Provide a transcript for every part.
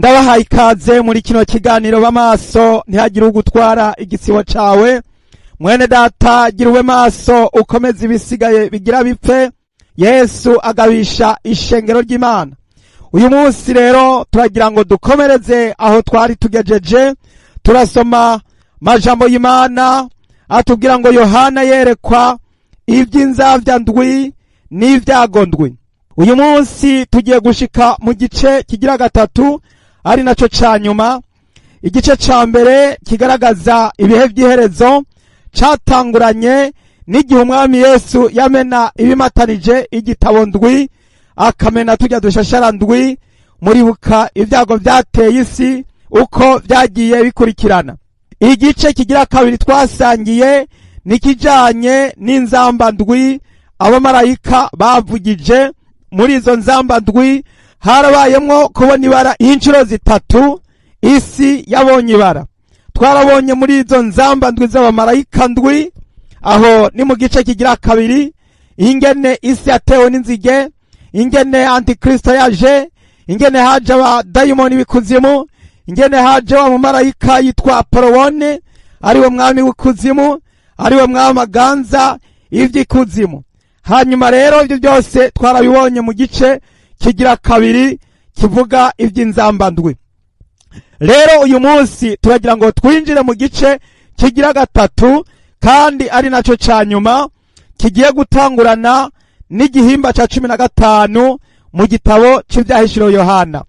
Ndabahaye ikaze muri kino kiganiro b'amaso, ntihagire ugutwara igisibo cawe. Mwene data, gira ube maso, ukomeze ibisigaye bigira bipfe. Yesu agabisha ishengero ry'Imana. Uyu munsi rero turagira ngo dukomereze aho twari tugejeje. Turasoma majambo y'Imana atubwira ngo Yohana yerekwa iby'inzavya ndwi n'ibyago ndwi. Uyu munsi tugiye gushika mu gice kigira gatatu, ari naco ca nyuma. Igice ca mbere kigaragaza ibihe vy'iherezo catanguranye n'igihe umwami Yesu yamena ibimatanije igitabo ndwi, akamena tujya dushashara ndwi. Muribuka ibyago vyateye isi uko vyagiye bikurikirana. Igice kigira kabiri twasangiye nikijanye n'inzamba ndwi abamarayika bavugije. Muri izo nzamba ndwi harabayemwo kubona ibara inshuro zitatu, isi yabonye ibara. Twarabonye muri izo nzamba ndwi z'abamarayika ndwi, aho ni mu gice kigira kabiri, ingene isi yatewe n'inzige, ingene antikristo yaje, ingene haje abadayimoni b'ikuzimu, ingene haje wa mumarayika yitwa Porowone, ariwe mwami w'ikuzimu, ariwe mwami aganza ivy'ikuzimu. Hanyuma rero ibyo byose twarabibonye mu gice kigira kabiri kivuga iby'inzamba ndwi. Rero uyu munsi turagira ngo twinjire mu gice kigira gatatu, kandi ari naco ca nyuma, kigiye gutangurana n'igihimba ca 15 mu gitabo c'Ivyahishuro Yohana.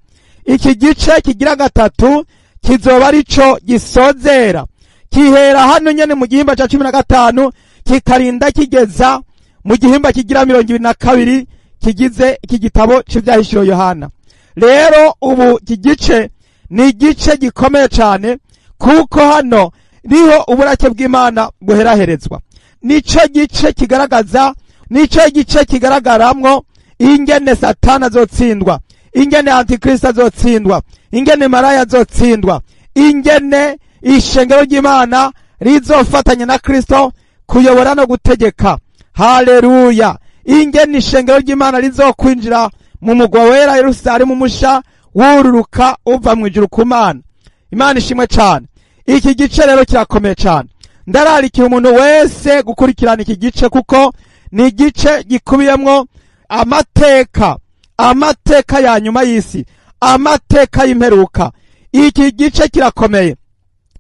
Iki gice kigira gatatu kizoba arico gisozera, kihera hano nyene mu gihimba ca 15, kikarinda kigeza mu gihimba kigira 22 kigize iki gitabo c'Ivyahishuro Yohana. Rero ubu iki gice ni igice gikomeye cane, kuko hano niho uburake bw'Imana buheraherezwa. Nico gice kigaragaza, nico gice kigaragaramwo ingene Satani azotsindwa, ingene antikristo azotsindwa, ingene maraya azotsindwa, ingene ishengero ry'Imana rizofatanya na Kristo kuyobora no gutegeka. Haleluya! Ingene ishengero ry'Imana rizokwinjira mu mugwa wera Yerusalemu musha, wururuka uva mu ijuru ku Mana. Imana ishimwe cane. Iki gice rero kirakomeye cane. Ndararikiye umuntu wese gukurikirana iki gice, kuko ni igice gikubiyemwo amateka, amateka ya nyuma y'isi, amateka y'imperuka. Iki gice kirakomeye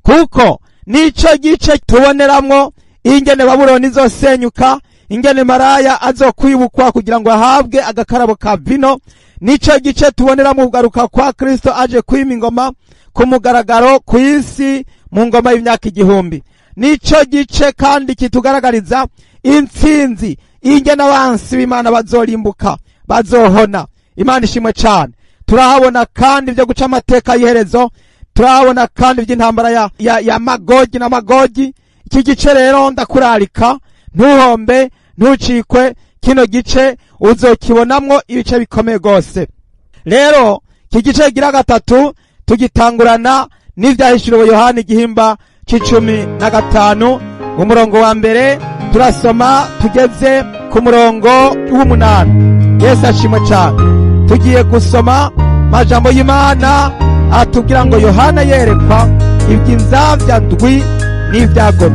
kuko nico gice tuboneramwo ingene Babuloni izosenyuka, ingene maraya azokwibukwa kugira ngo ahabwe agakarabo ka vino. Nico gice tuboneramwo kugaruka kwa Kristo aje kwima ingoma ku mugaragaro ku isi mu ngoma y'imyaka 1000. Nico gice kandi kitugaragariza intsinzi, ingene abansi b'Imana bazorimbuka, bazohona. Imana ishimwe cane. Turahabona kandi ibyo guca amateka y'iherezo, turahabona kandi iby'intambara ya Magogi na Magogi. Iki gice rero ndakurarika, ntuhombe, ntucikwe. Kino gice uzokibonamwo ibice bikomeye rwose. Rero iki gice kigira gatatu tugitangurana n'ivyahishuriwe Yohana igihimba c'15, umurongo wa mbere, turasoma tugeze ku murongo w'umunani. Yesu ashimwe cane. Tugiye gusoma majambo y'Imana atubwira ngo Yohana yerekwa iby'inzavya ndwi n'ibyago.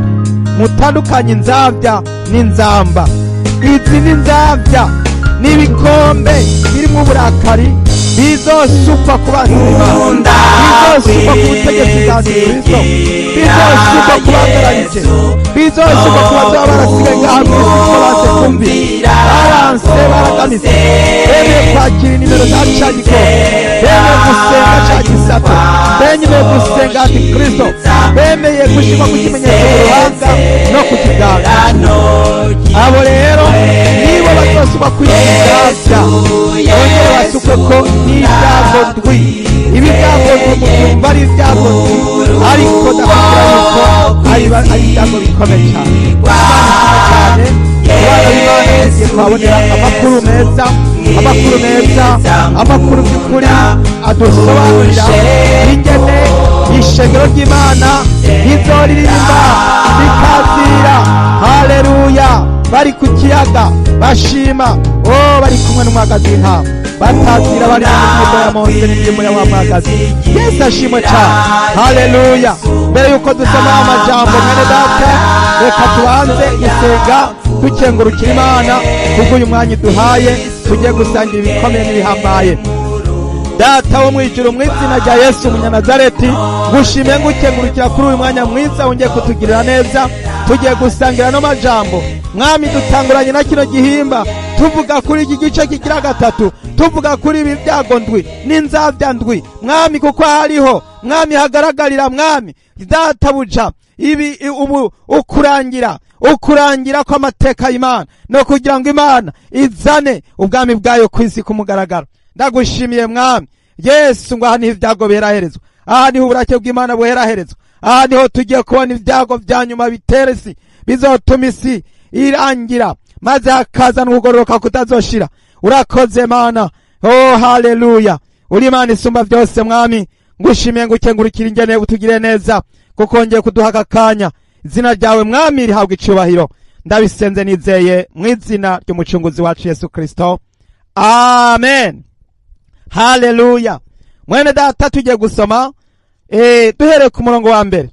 Mutandukanye inzavya n'inzamba. Izi ni inzavya n'ibikombe birimo uburakari bizosukwa ku bansi b'Imana, bizosukwa ku butegetsi bwa Kristo, bizosukwa ku bagararije, bizosukwa ku bazoba barasigaye ngaha mw'isi kuko banse kumvira, baranse, baragamitse, bemeye kwakira inimero za ca gikombe, bemeye gusenga ca gisato, bemeye gusenga antikristo, bemeye gushirwa ku kimenyetso mu ruhanga no ku kiganza. Abo rero nibo bazosukwa kuri ibi nzavya, bongere basukwe ko n'ibyago ndwi. Ibi byago ndwi mubyumva ari ibyago ndwi, ariko ndakubwira yuko ari ibyago bikomeye cyane. Imana cyane. Abana b'Imana tugiye kuhabonera amakuru meza, amakuru meza, amakuru by'ukuri adusobanurira ingene ishengero ry'Imana rizoririmba rikazira haleluya, bari ku kiyaga bashima, oh, bari kumwe n'umwagazi w'intama. Batazira bari mu ndirimbo ya Mose n'indirimbo ya wa mwagazi. Yesu ashimwe cyane, haleluya. Mbere yuko dusoma amajambo, mwene data, reka tubanze gusenga dukengurukira Imana kubwo uyu mwanya duhaye tugiye gusangira ibikomeye n'ibihambaye. Data wo mu ijuru, mu izina rya Yesu Umunyanazareti, ngushime, ngukengurukira kuri uyu mwanya mwiza wongeye kutugirira neza, tugiye gusangira no majambo. Mwami, dutanguranye na kino gihimba tuvuga kuri iki gice kigira gatatu, tuvuga kuri ibi byago ndwi n'inzabya ndwi, Mwami, kuko hariho, Mwami, hagaragarira, Mwami Databuja, ibi ubu ukurangira kw'amateka y'Imana no kugira ngo Imana izane ubwami bwayo ku isi ku mugaragaro. Ndagushimiye, Mwami Yesu, ngo aha niho ibyago biheraherezwa, aha niho uburake bw'Imana buheraherezwa, aha niho tugiye kubona ibyago bya nyuma bitera isi, bizotuma isi irangira, maze hakazana ukugororoka kutazoshira. Urakoze, Mana. Oh, haleluya! Uri Imana isumba byose. Mwami, ngushimiye, ngukengurukira ingene utugire neza kuko wongeye kuduha aka kanya. Izina ryawe, Mwami, rihabwa icubahiro. Ndabisenze nizeye mu izina ry'Umucunguzi wacu Yesu Kristo, amen. Haleluya! Mwene data, tugiye gusoma duhereye ku murongo wa mbere.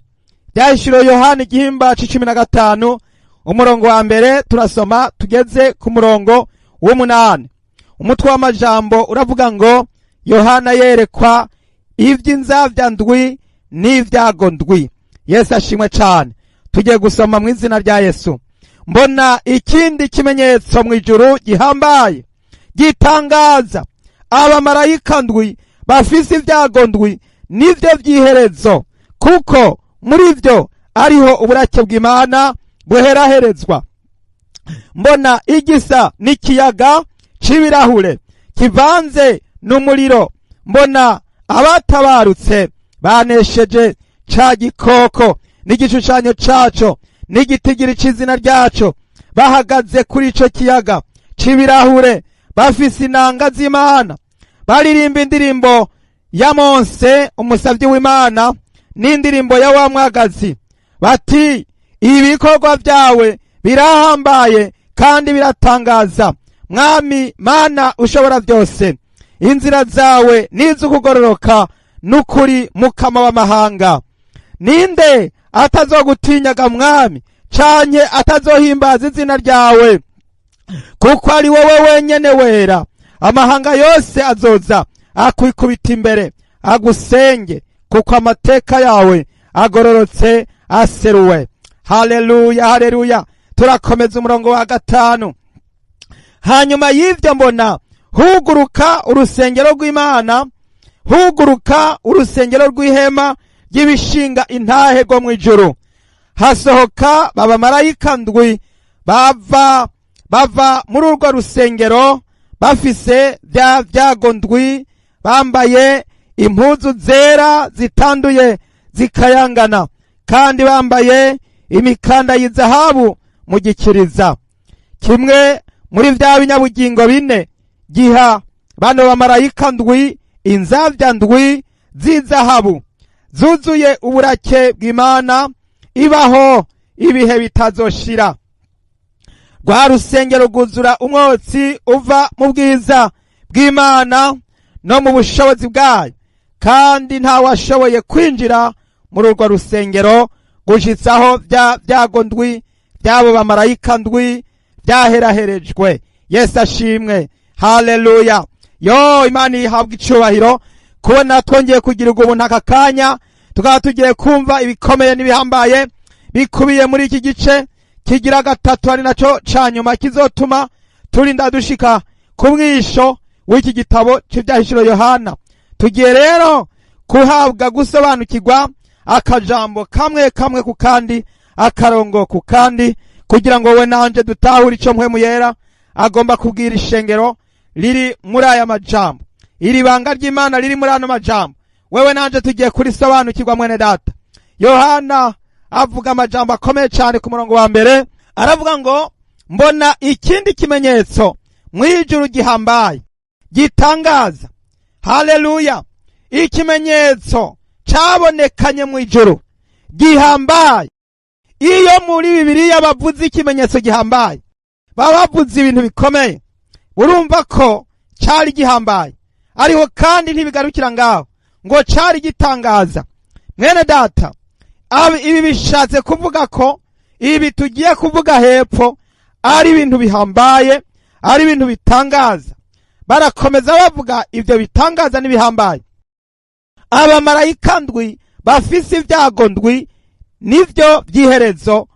Byahishuriwe Yohana, igihimba c'15, umurongo wa mbere, turasoma tugeze ku murongo w'umunani. Umutwe w'amajambo uravuga ngo: "Yohana yerekwa iby'inzabya ndwi n'ibyago ndwi." Yesu ashimwe cyane. Tugiye gusoma mu izina rya Yesu. Mbona ikindi kimenyetso mu ijuru gihambaye gitangaza: abamarayika ndwi bafise ibyago ndwi, nivyo vyiherezo, kuko muri vyo ariho uburake bw'Imana buheraherezwa. Mbona igisa n'ikiyaga c'ibirahure kivanze n'umuriro. Mbona abatabarutse banesheje ca gikoko n'igishushanyo caco n'igitigiri c'izina ryaco, bahagaze kuri ico kiyaga c'ibirahure, bafise inanga z'Imana, baririmba indirimbo ya Mose umusavyi w'Imana n'indirimbo ya wa mwagazi, bati: "Ibikorwa byawe birahambaye kandi biratangaza, Mwami Mana ushobora byose. Inzira zawe n'iz'ukugororoka n'ukuri, Mukama w'amahanga. Ninde atazogutinyaga, Mwami, canke atazohimbaza izina ryawe? Kuko ari wowe wenyene wera. Amahanga yose azoza akwikubita imbere agusenge, kuko amateka yawe agororotse aseruwe." Haleluya, haleluya! Turakomeza umurongo wa gatanu. Hanyuma y'ivyo mbona huguruka urusengero rw'Imana, huguruka urusengero rw'ihema ry'ibishinga intahe rwo mw'ijuru. Hasohoka babamarayika ndwi bava muri urwo rusengero, bafise bya byago ndwi, bambaye impuzu zera zitanduye zikayangana, kandi bambaye imikanda y'izahabu mu gikiriza. Kimwe muri vya binyabugingo bine giha bano bamarayika ndwi inzabya ndwi z'izahabu zuzuye uburake bw'Imana ibaho ibihe bitazoshira. Rwa rusengero rwuzura umwotsi uva mu bwiza bw'Imana no mu bushobozi bwayo, kandi ntawashoboye kwinjira muri urwo rusengero gushitsaho bya byago ndwi by'abo bamarayika ndwi byaheraherejwe. Yesu ashimwe, haleluya! Yo, Imana ihabwa icubahiro kubona twongeye kugirirwa ubuntu aka kanya, tukaba tugiye kumva ibikomeye n'ibihambaye bikubiye muri iki gice kigira gatatu, ari naco ca nyuma kizotuma turinda dushika ku mwisho w'iki gitabo c'Ivyahishuro Yohana. Tugiye rero kuhabwa gusobanukirwa akajambo kamwe kamwe ku kandi, akarongo ku kandi, kugira ngo we nanje dutahure ico Mpwemu Yera agomba kubwira ishengero riri muri aya majambo. Iri banga ry'Imana riri muri ano majambo, wewe nanje tugiye kurisobanukirwa. Mwene data, Yohana avuga amajambo akomeye cyane. Ku murongo wa mbere aravuga ngo: "Mbona ikindi kimenyetso mw'ijuru gihambaye gitangaza." Haleluya! Ikimenyetso cabonekanye mw'ijuru gihambaye. Iyo muri Bibiliya bavuze ikimenyetso gihambaye, baba bavuze ibintu bikomeye. Urumva ko Cari gihambaye, ariko kandi ntibigarukira ngaho, ngo cari gitangaza. Mwene data, ibi bishatse kuvuga ko ibi tugiye kuvuga hepfo ari ibintu bihambaye, ari ibintu bitangaza. Barakomeza bavuga ibyo bitangaza n'ibihambaye. Abamarayika ndwi bafise ibyago ndwi, nivyo by'iherezo,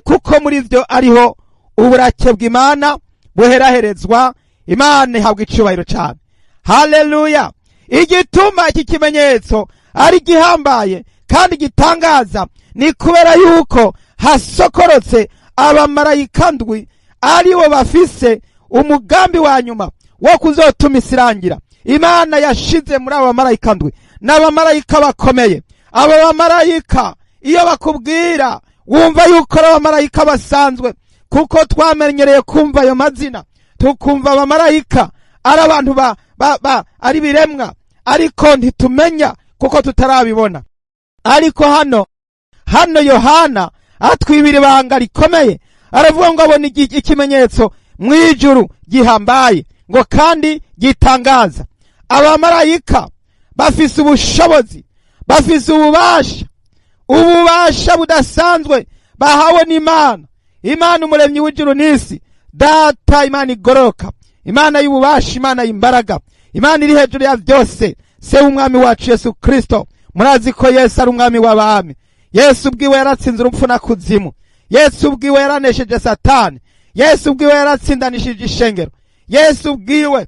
kuko muri vyo ariho uburake bw'Imana buheraherezwa. Imana ihabwa icubahiro cyane. Haleluya! Igituma iki kimenyetso ari gihambaye kandi gitangaza ni kubera yuko hasokorotse abamarayika ndwi, aribo bafise umugambi wa nyuma wo kuzotuma isi irangira. Imana yashize muri abo bamarayika ndwi n'abamarayika bakomeye. Abo bamarayika iyo bakubwira wumva yuko ari abamarayika basanzwe, kuko twamenyereye kumva ayo mazina, tukumva abamarayika ari abantu ba ari biremwa, ariko ntitumenya kuko tutarabibona. Ariko hano Yohana atwibira ibanga rikomeye. Aravuga ngo abona ikimenyetso mu ijuru gihambaye, ngo kandi gitangaza. Abamarayika bafise ubushobozi, bafise ububasha, ububasha budasanzwe bahawe n'Imana, Imana umuremyi w'ijuru n'isi, Data, Imana igororoka, Imana y'ububasha, Imana y'imbaraga, Imana iri hejuru ya byose, Se w'Umwami wacu Yesu Kristo. Murazi ko Yesu ari Umwami w'abami. Yesu ubwiwe yaratsinze urupfu na kuzimu. Yesu ubwiwe yaranesheje Satani. Yesu ubwiwe yaratsindanishije ishengero. Yesu ubwiwe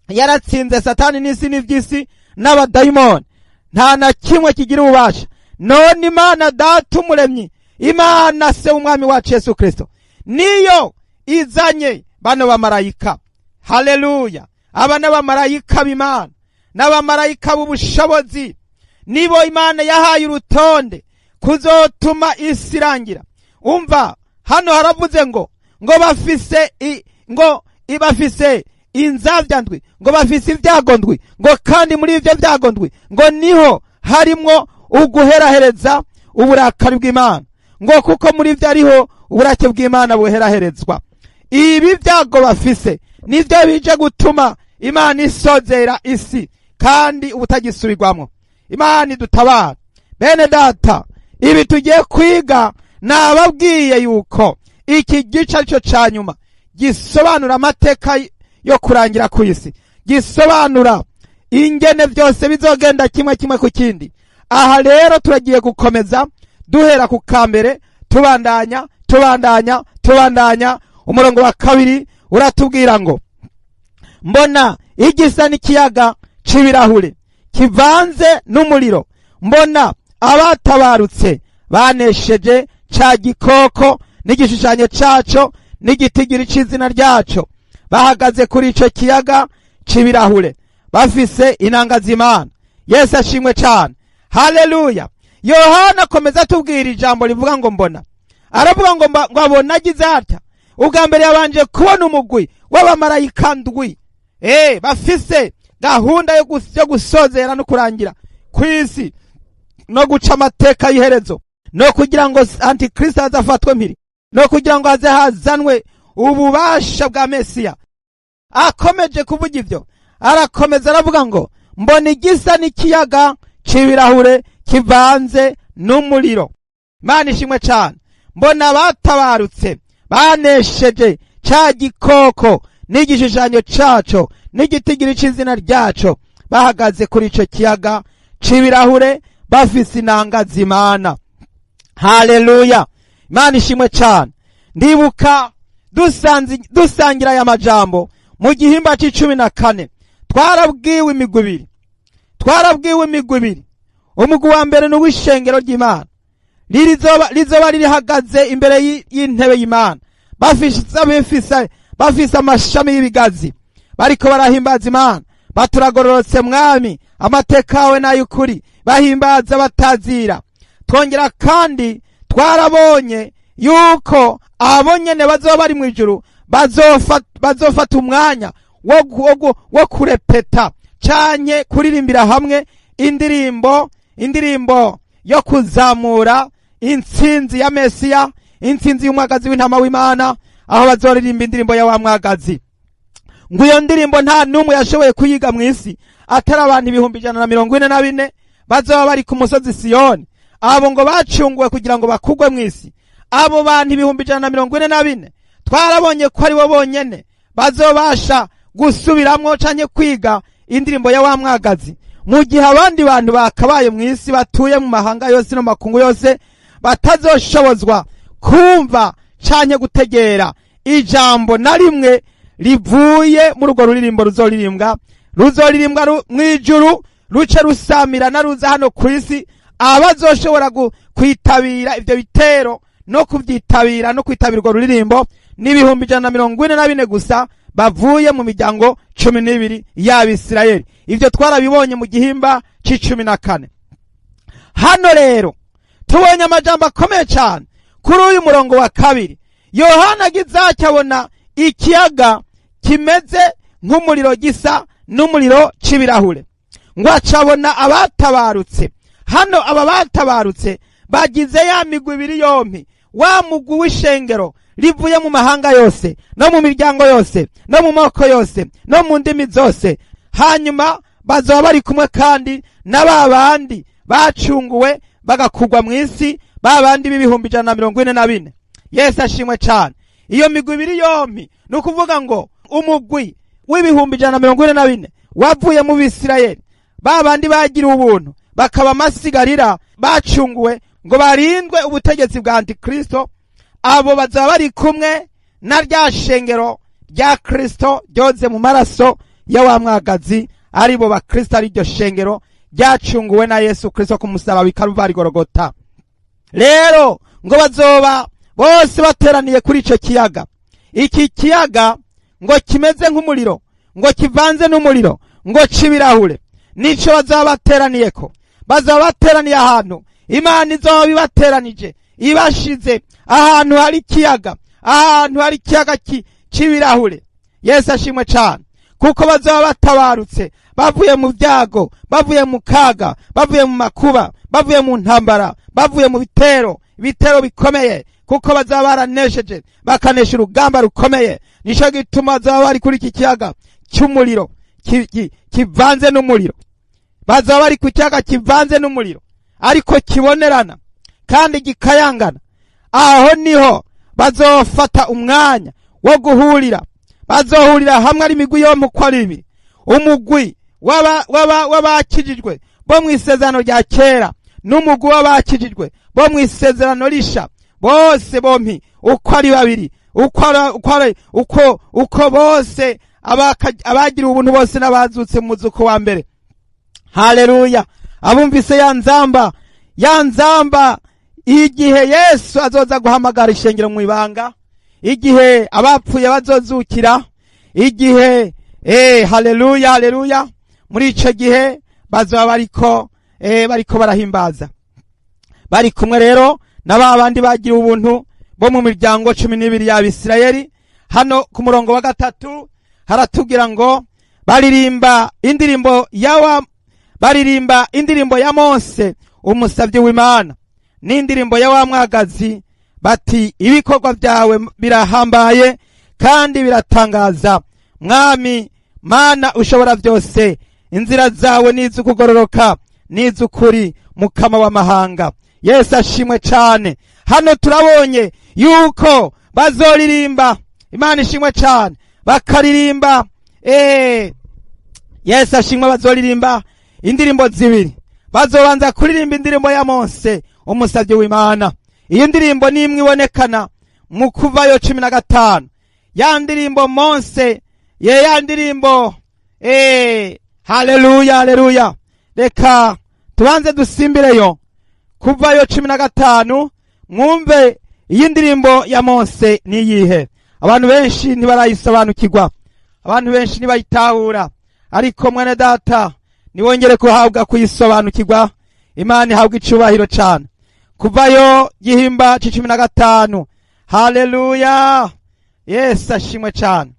yaratsinze Satani n'isi n'ivy'isi n'abadayimoni. Nta na kimwe kigira ububasha. None Imana Data umuremyi, Imana Se w'Umwami wacu Yesu Kristo, niyo izanye bano bamarayika. Haleluya! Aba n'abamarayika b'Imana, n'abamarayika b'ubushobozi, nibo Imana yahaye urutonde kuzotuma isi irangira. Umva, hano haravuze ngo bafise ngo ibafise inzavya ndwi, ngo bafise ibyago ndwi, ngo kandi muri ivyo byago ndwi ngo niho harimwo uguherahereza uburakari bw'Imana, ngo kuko muri vyo ariho uburake bw'Imana buheraherezwa. Ibi byago bafise nivyo bije gutuma Imana isozera isi kandi ubutagisubirwamwo. Imana idutabara. Bene data, ibi tugiye kwiga, nababwiye yuko iki gice arico ca nyuma gisobanura amateka yo kurangira ku isi, gisobanura ingene byose bizogenda kimwe kimwe ku kindi. Aha rero turagiye gukomeza duhera ku kambere, tubandanya, tubandanya, tubandanya. Umurongo wa 2 uratubwira ngo mbona igisa n'ikiyaga c'ibirahure kivanze n'umuriro, mbona abatabarutse banesheje ca gikoko n'igishushanyo caco n'igitigiri c'izina ryaco, bahagaze kuri ico kiyaga c'ibirahure bafise inanga z'Imana. Yesu ashimwe cane. Haleluya! Yohana akomeza atubwira ijambo rivuga ngo mbona. Aravuga ngo abona agize atya. Ubwa mbere yabanje kubona umugwi w'abamarayika ndwi, bafise gahunda yo gusozera no kurangira kw'isi no guca amateka y'iherezo, no kugira ngo Antikristo azafatwe mpiri, no kugira ngo aze hazanwe ububasha bwa Mesiya. Akomeje kuvuga ivyo, arakomeza aravuga ngo mbona igisa n'ikiyaga c'ibirahure kivanze n'umuriro. Imana ishimwe cane. Mbona abatabarutse banesheje ca gikoko n'igishushanyo caco n'igitigiri c'izina ryaco, bahagaze kuri ico kiyaga c'ibirahure bafise inanga z'Imana. Haleluya! Imana ishimwe cane. Ndibuka dusangira aya majambo mu gihimba c'icumi na kane, twarabwiwe imigwi ibiri. Twarabwiwe imigwi ibiri. Umugwi wa mbere ni uw'ishengero ry'Imana, rizoba ririhagaze imbere y'intebe y'Imana, bafise amashami y'ibigazi, bariko barahimbaza Imana, baturagororotse Mwami, amateka yawe n'ay'ukuri, bahimbaza batazira. Twongera kandi twarabonye yuko abo nyene bazoba bari mu ijuru bazofata umwanya wo kurepeta canke kuririmbira hamwe indirimbo yo kuzamura intsinzi ya Mesiya, intsinzi y'umwagazi w'intama w'Imana, aho bazoririmba indirimbo ya wa mwagazi. Ngo iyo ndirimbo nta n'umwe yashoboye kuyiga mu isi atari abantu 144,000 bazoba bari ku musozi Siyoni. Abo ngo bacunguwe kugira ngo bakugwe mu isi. Abo bantu 144,000 twarabonye ko ari bo bonyene bazobasha gusubiramwo canke kwiga indirimbo ya wa mwagazi, mu gihe abandi bantu bakabaye mu isi batuye mu mahanga yose no makungu yose batazoshobozwa kumva canke gutegera ijambo na rimwe rivuye muri urwo ruririmbo ruzoririmbwa mw'ijuru, ruce rusamirana ruza hano ku isi. Abazoshobora kwitabira ivyo bitero no kuvyitabira no kwitabira urwo ruririmbo ni 144,000 gusa bavuye mu miryango 12 y'Abisirayeli. Ivyo twarabibonye mu gihimba c'14. Hano rero tubonye amajambo akomeye cyane kuri uyu murongo wa 2. Yohana agize abona ikiyaga kimeze nk'umuriro, gisa n'umuriro c'ibirahure, ngo acabona abatabarutse. Hano aba batabarutse bagize ya migwi ibiri yompi, wa mugwi w'ishengero rivuye mu mahanga yose no mu miryango yose no mu moko yose no mu ndimi zose. Hanyuma bazoba bari kumwe kandi na ba bandi bacunguwe bagakugwa mu isi, ba bandi b'144,000. Yesu ashimwe cyane. Iyo migwi ibiri yompi, ni ukuvuga ngo umugwi w'144,000 wavuye mu Bisirayeli, ba bandi bagira ubuntu bakaba amasigarira bacunguwe ngo barindwe ubutegetsi bwa Antikristo, abo bazaba bari kumwe na rya shengero rya Kristo ryoze mu maraso ya wa mwagazi, aribo bakristo, ari ryo shengero ryacunguwe na Yesu Kristo ku musaraba w'i Kaluvari Gorogota. Rero ngo bazoba bose bateraniye kuri ico kiyaga. Iki kiyaga ngo kimeze nk'umuriro, ngo kivanze n'umuriro, ngo c'ibirahure, nico bazaba bateraniyeko. Bazaba bateraniye ahantu Imana izoba ibateranije, ibashize ahantu hari ikiyaga, ahantu hari ikiyaga c'ibirahure. Yesu ashimwe cane, kuko bazaba batabarutse bavuye mu byago, bavuye mu kaga, bavuye mu makuba, bavuye mu ntambara, bavuye mu bitero, ibitero bikomeye, kuko bazaba baranesheje, bakanesha urugamba rukomeye. Nico gituma bazaba bari kuri iki kiyaga cy'umuriro kivanze n'umuriro. Bazaba bari ku kiyaga kivanze n'umuriro ariko kibonerana kandi gikayangana. Aho niho bazofata umwanya wo guhurira. Bazohurira hamwe ari imigwi yompi uko ari ibiri, umugwi w'abakijijwe bo mu isezerano rya kera n'umugwi w'abakijijwe bo mu isezerano risha. Bose bompi uko ari babiri, uko bose abagira ubuntu bose n'abazutse mu muzuko wa mbere. Haleluya! Abumvise ya nzamba, ya nzamba igihe Yesu azoza guhamagara ishengero mu ibanga, igihe abapfuye bazozukira, igihe haleluya, haleluya. Muri ico gihe bazoba bariko barahimbaza, bari kumwe rero na ba bandi bagira ubuntu bo mu miryango 12 y'Abisirayeli. Hano ku murongo wa 3 haratubwira ngo baririmba indirimbo ya baririmba indirimbo ya Mose umusabyi w'Imana n'indirimbo ya wa mwagazi, bati ibikorwa byawe birahambaye kandi biratangaza, Mwami Mana ushobora byose, inzira zawe n'iz'ukugororoka n'iz'ukuri, Mukama w'amahanga. Yesu ashimwe cyane. Hano turabonye yuko bazoririmba, Imana ishimwe cyane, bakaririmba Yesu ashimwe. Bazoririmba indirimbo zibiri. Bazobanza kuririmba indirimbo ya Mose umusabyi w'Imana. Iyi ndirimbo ni imwe ibonekana mu Kuvayo 15, ya ndirimbo Mose ye, ya ndirimbo haleluya, haleluya. Reka tubanze dusimbireyo Kuvayo 15, mwumve iyi ndirimbo ya Mose niyihe. Abantu benshi ntibarayisobanukirwa, abantu benshi ntibayitahura, ariko mwene data niwongere kuhabwa kuyisobanukirwa. Imana ihabwa icubahiro cyane. Kuvayo gihimba c'15, haleluya, Yesu ashimwe cyane.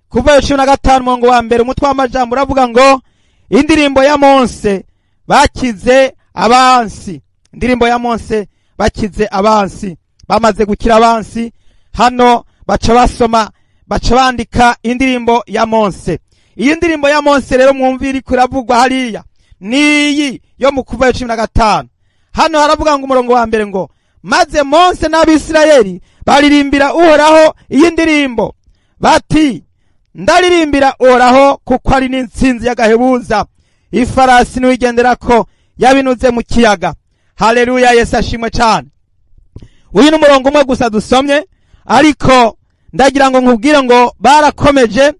Kuvayo 15 umurongo wa 1, umutwe w'amajambo uravuga ngo indirimbo ya Mose bakize abansi. Indirimbo ya Mose bakize abansi, bamaze gukira abansi. Hano baca basoma Baca bandika indirimbo ya Mose. Iyi ndirimbo ya Mose rero mwumva iriko iravugwa hariya niyi yo mu Kuvayo 15. Hano haravuga ngo umurongo wa mbere ngo maze Mose n'Abisirayeli baririmbira Uhoraho iyi ndirimbo bati: ndaririmbira Uhoraho kuko ari n'intsinzi y'agahebuza, ifarasi n'uyigenderako yabinuze mu kiyaga. Haleluya, Yesu ashimwe cyane. Uyu ni umurongo umwe gusa dusomye, ariko ndagira ngo nkubwire ngo barakomeje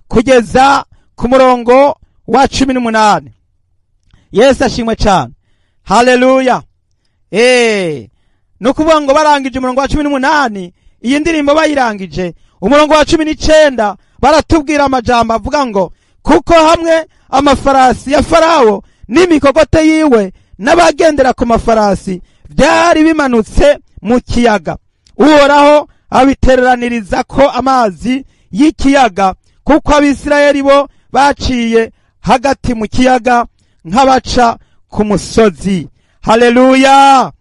kugeza ku murongo wa 18. Yesu ashimwe cyane. Haleluya. Ni ukuvuga ngo barangije umurongo wa 18, iyi ndirimbo bayirangije, umurongo wa 19 baratubwira amajambo avuga ngo kuko hamwe amafarasi ya Farawo n'imikogote yiwe n'abagendera ku mafarasi byari bimanutse mu kiyaga, Uhoraho abitereraniriza ko amazi y'ikiyaga, kuko Abisirayeli bo baciye hagati mu kiyaga nk'abaca ku musozi. Haleluya,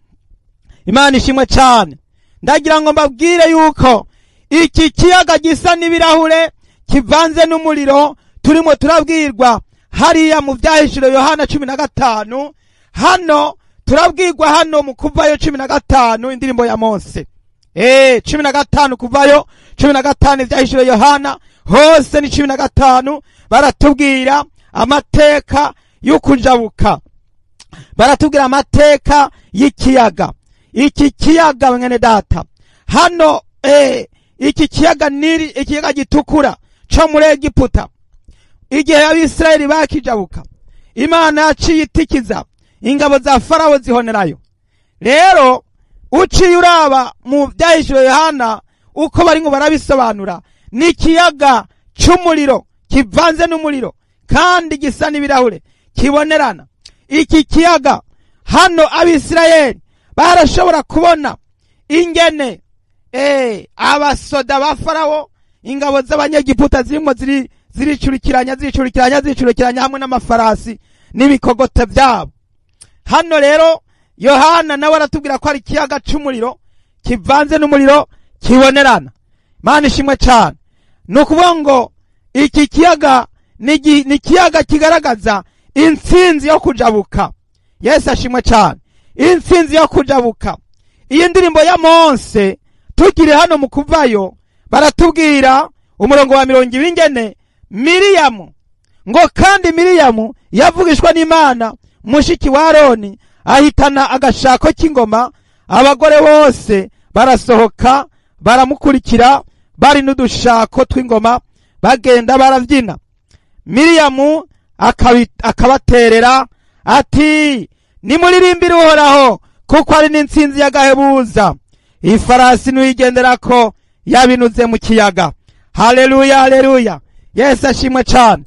Imana ishimwe cyane. Ndagira ngo mbabwire yuko iki kiyaga gisa n'ibirahure kivanze n'umuriro turimo turabwirwa hariya mu Byahishuro Yohana 15, hano turabwirwa hano mu Kuvayo 15, indirimbo ya Mose. 15 Kuvayo 15, Ibyahishuro Yohana, hose ni 15. Baratubwira amateka y'ukujabuka, baratubwira amateka y'ikiyaga. Iki kiyaga, mwene data, hano iki kiyaga Nili, ikiyaga gitukura co muri Egiputa, igihe Abisirayeli bakijabuka, Imana yaciye itikiza ingabo za Farawo zihonerayo. Rero uciye uraba mu Byahishuro Yohana uko bari ngo barabisobanura, ni ikiyaga c'umuriro kivanze n'umuriro kandi gisa n'ibirahure kibonerana. Iki kiyaga hano Abisirayeli barashobora kubona ingene abasoda ba Farawo, ingabo z'Abanyegiputa zirimo ziricurikiranya ziricurikiranya ziricurikiranya hamwe n'amafarasi n'ibikogote byabo. Hano rero Yohana nawe aratubwira ko ari ikiyaga c'umuriro kivanze n'umuriro kibonerana. Imana ishimwe cyane. Ni ukuvuga ngo iki kiyaga ni ikiyaga kigaragaza intsinzi yo kujabuka. Yesu ashimwe cyane. Intsinzi yo kujabuka. Iyi ndirimbo ya Mose tukiri hano mu Kuvayo, baratubwira umurongo wa 20 ingene Miriyamu, ngo kandi Miriyamu yavugishwa n'Imana mushiki wa Aroni ahitana agashako k'ingoma, abagore bose barasohoka baramukurikira bari n'udushako tw'ingoma, bagenda barabyina. Miriyamu akabaterera ati: nimuririmbire Uhoraho kuko ari n'intsinzi y'agahebuza, ifarasi n'uyigenderako yabinuze mu kiyaga. Haleluya, haleluya, Yesu ashimwe cyane.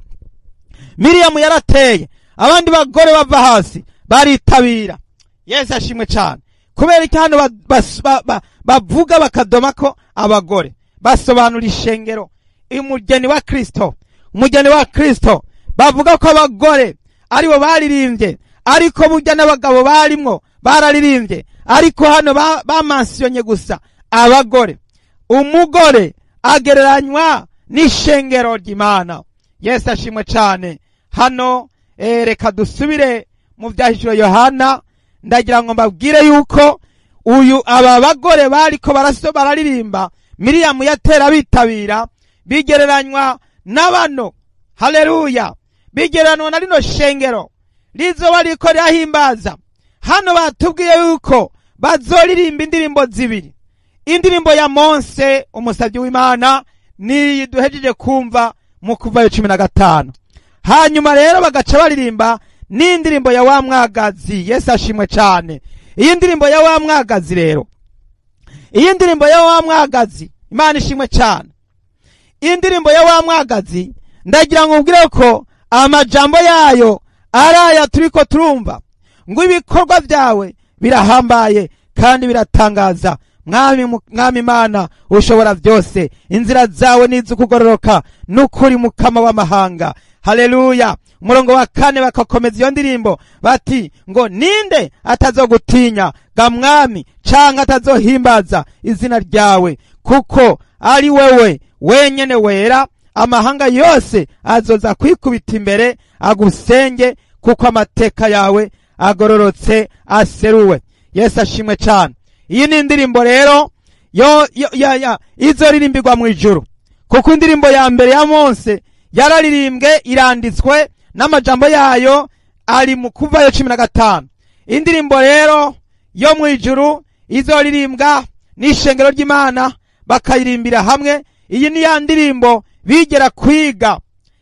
Miriyamu yarateye, abandi bagore bava hasi baritabira. Yesu ashimwe cyane. Kubera iki hano bavuga bakadoma ko abagore basobanura ishengero, umugeni wa Kristo? Umugeni wa Kristo bavuga ko abagore aribo baririmbye, ariko burya n'abagabo barimwo bararirimbye, ariko hano bamansiyonye gusa abagore. Umugore agereranywa n'ishengero ry'Imana. Yesu ashimwe cyane. Hano reka dusubire mu Byahishuro Yohana. Ndagira ngo mbabwire yuko uyu aba bagore bariko bararirimba, Miriyamu yatera bitabira, bigereranywa n'abano. Haleluya, bigereranywa na rino shengero rizoba riko rirahimbaza. Hano batubwiye yuko bazoririmba indirimbo zibiri: indirimbo ya Mose umusabyi w'Imana niyi duhejeje kumva mu Kuvayo 15, hanyuma rero bagaca baririmba n'indirimbo ya wa mwagazi. Yesu ashimwe cyane. Iyi ndirimbo ya wa mwagazi rero, iyi ndirimbo ya wa mwagazi, Imana ishimwe cyane. Indirimbo ya wa mwagazi, ndagira ngo ubwire ko amajambo yayo ari aya turiko turumva, ngo ibikorwa byawe birahambaye kandi biratangaza, Mwami, Mwami Imana ushobora byose, inzira zawe n'iz'ukugororoka n'ukuri, Mukama w'amahanga. Haleluya. Umurongo wa 4 bakakomeza iyo ndirimbo bati ngo ninde atazogutinya ga Mwami, canke atazohimbaza izina ryawe, kuko ari wewe wenyene wera. Amahanga yose azoza kwikubita imbere agusenge, kuko amateka yawe agororotse aseruwe. Yesu ashimwe cyane. Iyi ni indirimbo rero yo, yo ya, ya izoririmbirwa mu ijuru, kuko indirimbo ya mbere ya Mose yararirimbwe, iranditswe n'amajambo yayo ari mu Kuvayo 15. Indirimbo rero yo mu ijuru izoririmbwa n'ishengero ry'Imana, bakayirimbira hamwe. Iyi ni ya ndirimbo bigera kwiga.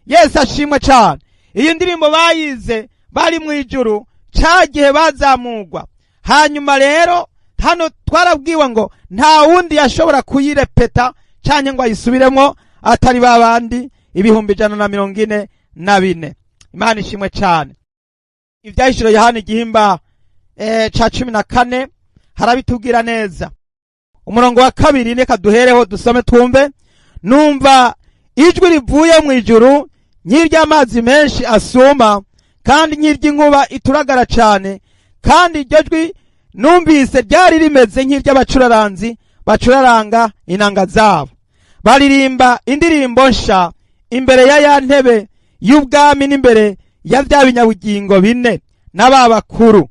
Yesu ashimwe cyane. Iyi ndirimbo bayize bari mu ijuru, ca gihe bazamugwa. Hanyuma rero hano twarabwiwe ngo nta wundi yashobora kuyirepeta canke ngo ayisubiremo atari babandi 144,000. Imana ishimwe cyane. Ivyahishuro Yohana igihimba ca 14 harabitubwira neza. Umurongo wa 2, reka duhereho dusome twumve. Numva ijwi rivuye mu ijuru nk'iry'amazi menshi asuma, kandi nk'iry'inkuba ituragara cyane, kandi iryo jwi numvise ryari rimeze nk'iry'abacuraranzi bacuraranga inanga zabo. Baririmba indirimbo nsha imbere ya ya ntebe y'ubwami n'imbere ya bya binyabugingo bine n'aba bakuru.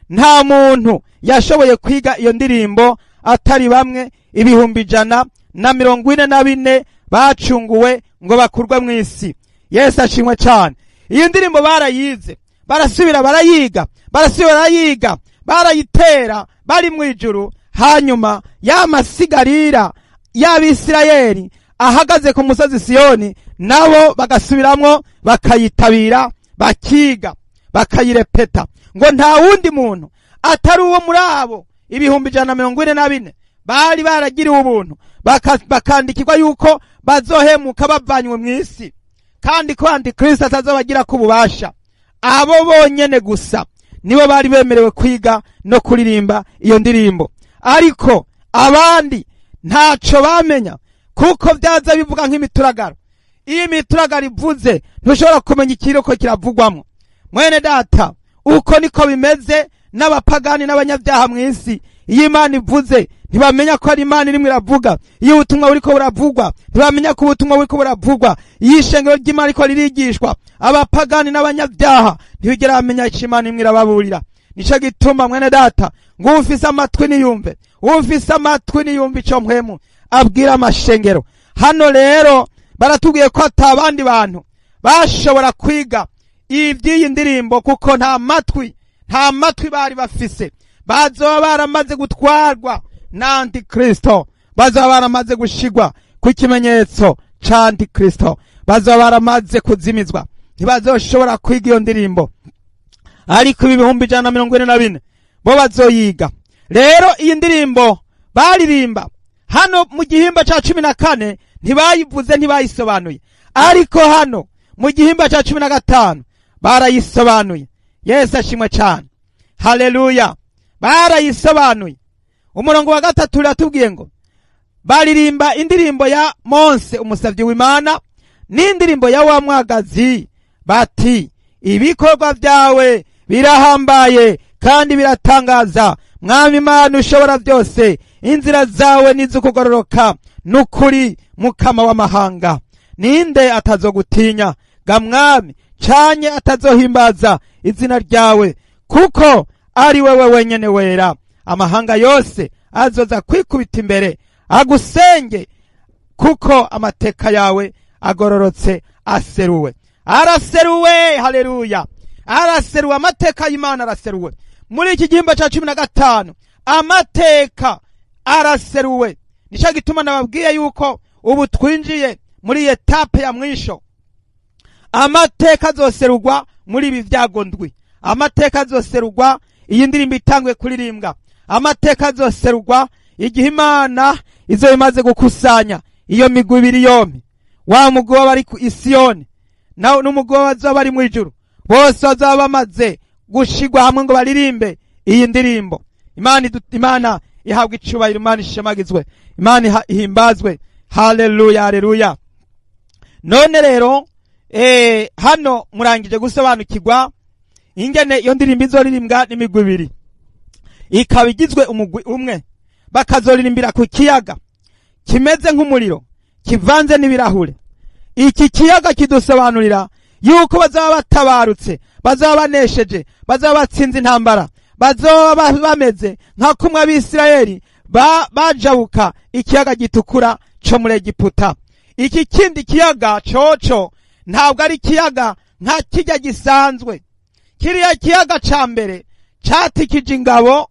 Nta muntu yashoboye kwiga iyo ndirimbo atari bamwe 144,000 bacunguwe ngo bakurwe mu isi. Yesu ashimwe cyane. Iyi ndirimbo barayize, barasubira barayiga, barasubira barayiga, barayitera bari mu ijuru. Hanyuma ya masigarira y'Abisirayeli ahagaze ku musozi Siyoni nabo bagasubiramwo, bakayitabira, bakiga, bakayirepeta, ngo nta wundi muntu atari uwo muri abo 144,000 bari baragiriwe ubuntu, bakandikirwa yuko bazohemuka bavanywe mu isi, kandi ko Antikristo atazobagira ku bubasha. Abo bonyene gusa nibo bari bemerewe kwiga no kuririmba iyo ndirimbo, ariko abandi ntaco bamenya, kuko byaza bivuga nk'imituragaro. Iyo imituragaro ivuze ntushobora kumenya ikiriko kiravugwamwo. Mwene data, uko niko bimeze n'abapagani n'abanyabyaha mu isi. Iyo Imana ivuze ntibamenya ko ari Imana irimwo iravuga. Iyo ubutumwa buriko buravugwa ntibamenya ko ubutumwa buriko buravugwa. Iyo ishengero ry'Imana riko ririgishwa, abapagani n'abanyabyaha ntibigera bamenya ico Imana imwe irababurira. Nico gituma, mwene data, ngo uwufise amatwi niyumve, uwufise amatwi niyumve ico Mpwemu abwira amashengero. Hano rero baratubwiye ko ata bandi bantu bashobora kwiga ivy'iyi ndirimbo, kuko nta matwi bari bafise. Bazoba baramaze gutwarwa na Antikristo, bazoba baramaze gushigwa ku kimenyetso ca Antikristo, bazoba baramaze kuzimizwa, ntibazoshobora kwiga iyo ndirimbo. Ariko ibi 144,000 bo bazoyiga. Rero iyi ndirimbo baririmba hano mu gihimba ca 14 ntibayivuze, ntibayisobanuye, ariko hano mu gihimba ca 15 barayisobanuye. Yesu ashimwe cyane. Haleluya. Barayisobanuye. Umurongo wa 3 uratubwiye ngo baririmba indirimbo ya Mose umusavyi w'Imana n'indirimbo ya wa mwagazi, bati ibikorwa byawe birahambaye kandi biratangaza, Mwami Imana ushobora byose, inzira zawe niz'ukugororoka n'ukuri, Mukama w'amahanga. Ninde atazogutinya ga Mwami, canye atazohimbaza izina ryawe, kuko ari wewe wenyene wera. Amahanga yose azoza kwikubita imbere agusenge, kuko amateka yawe agororotse aseruwe. Araseruwe. Haleluya. Araseruwe. Amateka y'Imana araseruwe. Muri iki gihimba ca 15 amateka araseruwe. Nico gituma nababwiye yuko ubu twinjiye muri etape ya mwisho. Amateka azoserugwa muri ibi vyago ndwi. Amateka azoserugwa iyi ndirimbo itangwe kuririmbwa. Amateka azoserugwa igihe Imana izo imaze gukusanya iyo migwi ibiri yompi, wa mugwi w'abari ku Isiyoni nawe n'umugwi w'abazoba bari mu ijuru, bose bazaba bamaze gushigwa hamwe ngo baririmbe iyi ndirimbo. Imana ihabwa icubahiro, Imana ishemagizwe, Imana ihimbazwe. Haleluya, haleluya. None rero hano murangije gusobanukirwa ingene iyo ndirimbo izoririmbwa n'imigwi ibiri, ikaba igizwe umugwi umwe, bakazoririmbira ku kiyaga kimeze nk'umuriro kivanze n'ibirahure. Iki kiyaga kidusobanurira yuko bazaba batabarutse, bazaba banesheje, bazaba batsinze intambara, bazoba bameze nka kumwe Abisirayeli bajabuka ikiyaga gitukura co muri Egiputa. Iki kindi kiyaga coco ntabwo ari ikiyaga nka kijya gisanzwe. Kiriya kiyaga ca mbere catikije ingabo,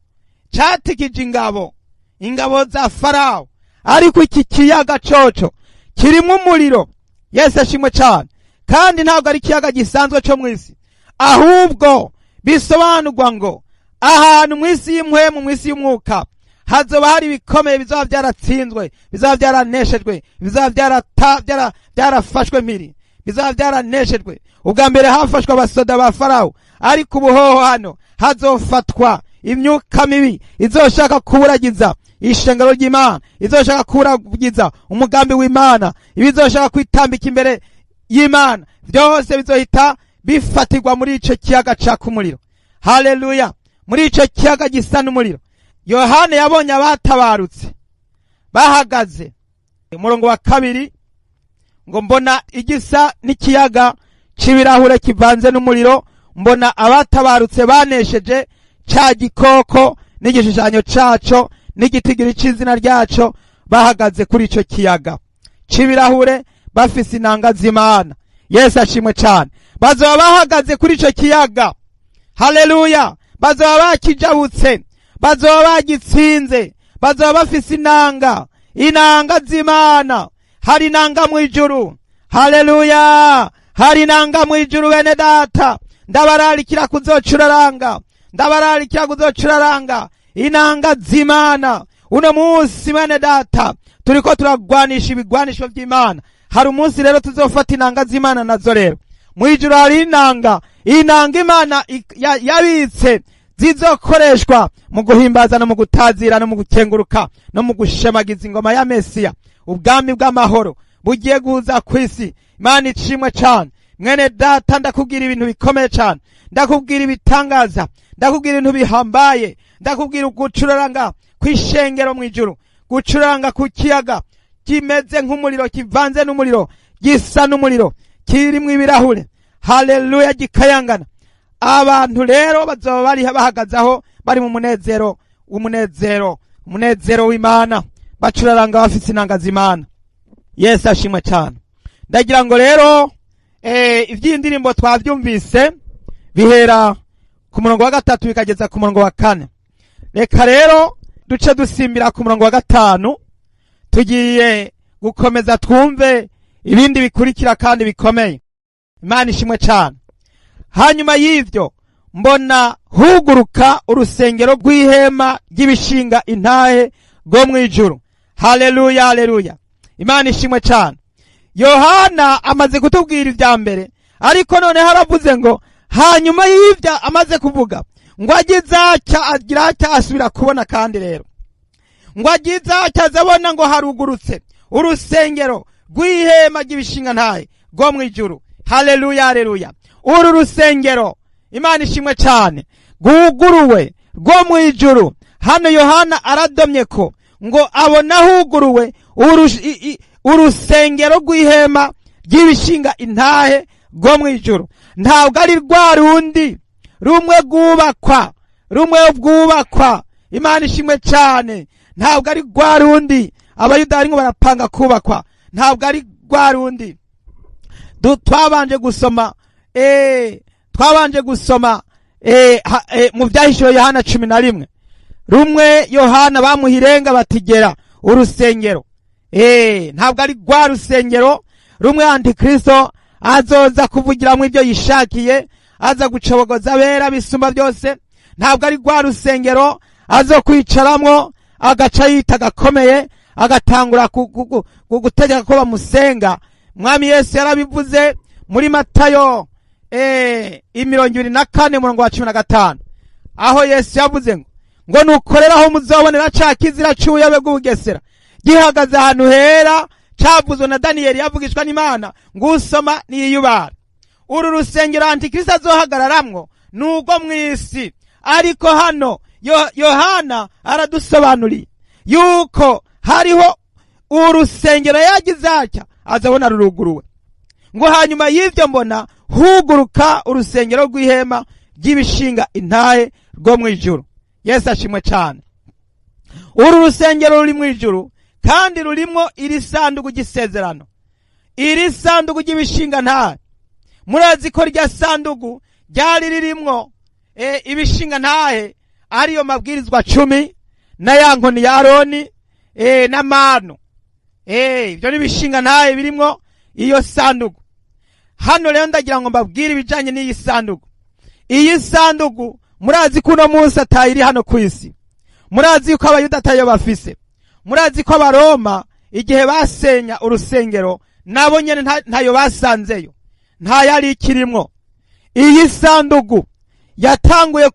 catikije ingabo, ingabo za Farawo. Ariko iki kiyaga coco kirimwo umuriro. Yesu ashimwe cane. Kandi ntabwo ari ikiyaga gisanzwe co mw'isi, ahubwo bisobanurwa ngo ahantu mw'isi y'impwemu, mw'isi y'umwuka, hazoba hari ibikomeye bizoba byaratsinzwe, bizoba byaraneshejwe, bizoba byarafashwe mpiri, bizoba byaraneshejwe. Ubwa mbere hafashwe abasoda ba Farawo, ariko ubuhoho hano hazofatwa imyuka mibi izoshaka kuburagiza ishengero ry'Imana, izoshaka kuburagiza umugambi w'Imana, ibizoshaka kwitambika imbere y'Imana, byose bizohita bifatirwa muri ico kiyaga caka umuriro. Haleluya! Muri ico kiyaga gisa n'umuriro, Yohana yabonye abatabarutse bahagaze. Umurongo wa 2 ngo mbona igisa n'ikiyaga c'ibirahure kivanze n'umuriro, mbona abatabarutse banesheje ca gikoko n'igishushanyo caco n'igitigiri c'izina ryaco, bahagaze kuri ico kiyaga c'ibirahure bafise inanga z'Imana. Yesu ashimwe cane. Bazoba bahagaze kuri ico kiyaga. Haleluya! Bazoba bakijabutse, bazoba bagitsinze, bazoba bafise inanga, inanga z'Imana. Hari inanga mw'ijuru. Haleluya! Hari inanga mw'ijuru. Bene data, ndabararikira kuzocuraranga, ndabararikira kuzocuraranga inanga z'Imana. Uno munsi bene data turiko turagwanisha ibigwanisho vy'Imana. Hari umunsi rero tuzofata inanga z'Imana nazo. Rero mw'ijuru hari inanga, inanga Imana yabitse zizokoreshwa mu guhimbaza no mu gutazira no mu gukenguruka no mu gushemagiza ingoma ya Mesiya, ubwami bw'amahoro bugiye guza kw'isi. Imana ishimwe cane. Mwene data, ndakubwira ibintu bikomeye cane, ndakubwira ibitangaza, ndakubwira ibintu bihambaye, ndakubwira gucuraranga kw'ishengero mw'ijuru, gucuraranga ku kiyaga kimeze nk'umuriro, kivanze n'umuriro, gisa n'umuriro, kirimwo ibirahure. Haleluya! Gikayangana. Abantu rero bazoba bari bahagaze aho, bari mu munezero, umunezero, umunezero w'Imana, bacuraranga bafise inanga z'Imana. Yesu ashimwe cane. Ndagira ngo rero ivy'iyi ndirimbo twavyumvise, bihera ku murongo wa 3 bikageza ku murongo wa 4. Reka rero duce dusimbira ku murongo wa 5, tugiye gukomeza twumve ibindi bikurikira kandi bikomeye. Imana ishimwe cane. Hanyuma y'ivyo mbona huguruka urusengero rw'ihema ry'ibishinga intahe rwo mw'ijuru. Haleluya, haleluya! Imana ishimwe cane. Yohana amaze kutubwira ivya mbere, ariko noneho aravuze ngo hanyuma y'ivyo amaze kuvuga ngo agize atya, agira atya, asubira kubona. Kandi rero ngo agize atya azabona ngo harugurutse urusengero rw'ihema ry'ibishinga ntahe rwo mw'ijuru. Haleluya, haleluya! Uru rusengero, Imana ishimwe cane, rwuguruwe rwo mw'ijuru. Hano Yohana aradomye ko ngo abona huguruwe urusengero rw'ihema ry'ibishinga intahe rwo mw'ijuru. Ntabwo ari rwa rundi rumwe rwubakwa, rumwe rwubakwa. Imana ishimwe cane. Ntabwo ari rwa rundi Abayuda barimo barapanga kubakwa, ntabwo ari rwa rundi twabanje gusoma, twabanje gusoma mu Vyahishuwe Yohana 11, rumwe Yohana bamuha irenga batigera urusengero. Ntabwo ari rwa rusengero rumwe Antikristo azoza kuvugiramwo ibyo yishakiye, aza gucobogoza abera bisumba byose. Ntabwo ari rwa rusengero azo kwicaramwo agaca yita gakomeye, agatangura gutegeka ko bamusenga. Mwami Yesu yarabivuze muri Matayo 24 umurongo wa 15, aho Yesu yavuze ngo nukorera aho muzobonera ca kizira c'ubuyobe bw'ubugesera gihagaze ahantu hera, cavuzwe na Daniyeli yavugishwa n'Imana, ngo usoma niyubara. Uru rusengero Antikristo azohagararamwo nubwo mw'isi, ariko hano Yohana aradusobanuriye yuko hariho Urusengero yagize atya azabona ruruguruwe. Ngo hanyuma y'ivyo mbona huguruka urusengero rw'ihema ry'ibishinga intahe rwo mw'ijuru. Yesu ashimwe cane. Uru rusengero ruri mw'ijuru kandi rurimwo iri sanduku ry'isezerano, iri sanduku ry'ibishinga ntahe. Murazi ko rya sanduku ryari ririmwo ibishinga ntahe, ariyo mabwirizwa 10 na ya nkoni ya Aroni n'amano. Ibyo ni ibishinga ntahe birimwo iyo sanduku. Hano rero ndagira ngo mbabwire ibijanye n'iyi sanduku. Iyi sanduku murazi ko uno munsi atayiri hano ku isi. Murazi yuko Abayuda atayo bafise. Murazi ko Abaroma igihe basenya urusengero nabo nyene ntayo basanzeyo, ntayari ikirimwo. Iyi sanduku yatanguye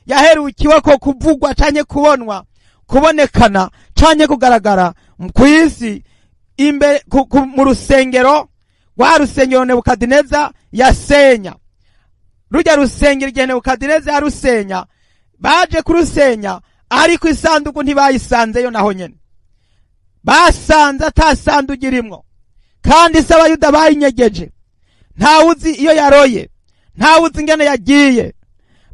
yaherukiwe ko kuvugwa canke kubonwa, kubonekana canke kugaragara ku isi imbere mu rusengero rwa rusengero Nebukadineza yasenya. Rujya rusengero igihe Nebukadineza yarusenya, baje kurusenya ariko isanduku ntibayisanzeyo. Naho nyene basanze ata sanduku irimwo, kandi se Abayuda bayinyegeje, ntawuzi iyo yaroye, ntawuzi ingene yagiye.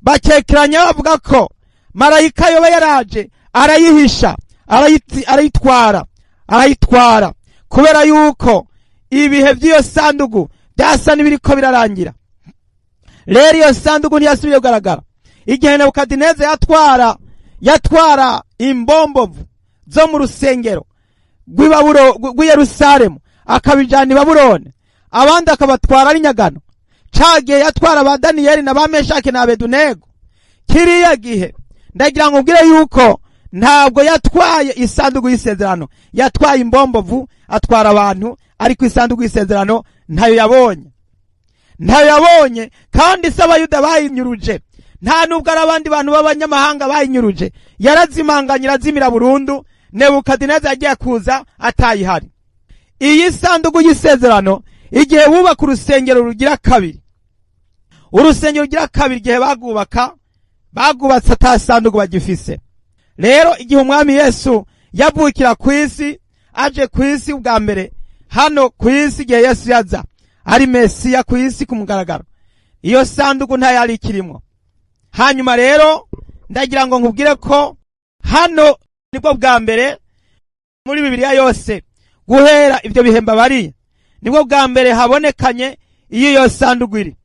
Bakekeranya bavuga ko marayika yoba yaraje arayihisha, arayitwara, kubera yuko ibihe by'iyo sanduku byasa n'ibiriko birarangira. Rero iyo sanduku ntiyasubiye kugaragara. Igihe Nebukadineza yatwara imbombovu zo mu rusengero rw'i Yerusalemu akabijana i Babuloni, abandi akabatwara ari nyagano, ca gihe yatwara ba Daniyeli na ba Meshaki na Abedunego, kiriya gihe ndagira ngo ubwire yuko ntabwo yatwaye isanduku y'isezerano. Yatwaye imbombovu, atwara abantu, ariko isanduku y'isezerano ntayo yabonye, ntayo yabonye. Kandi se Abayuda bayinyuruje, nta nubwo ari abandi bantu b'abanyamahanga bayinyuruje, yarazimanganye irazimira burundu. Nebukadineza yagiye kuza atayihari. Iyi sanduku y'isezerano igihe bubaka urusengero rugira kabiri, urusengero rugira kabiri igihe bagubaka, bagubatse ata sanduku bagifise. Rero igihe umwami Yesu yavukira ku isi, aje ku isi ubwa mbere hano ku isi, igihe Yesu yaza ari Mesiya ku isi ku mugaragaro, iyo sanduku ntayari ikirimwo. Hanyuma rero ndagira ngo nkubwire ko hano nibwo bwa mbere muri Bibiliya yose, guhera ibyo bihemba bari, nibwo bwa mbere habonekanye iyo sanduku iri.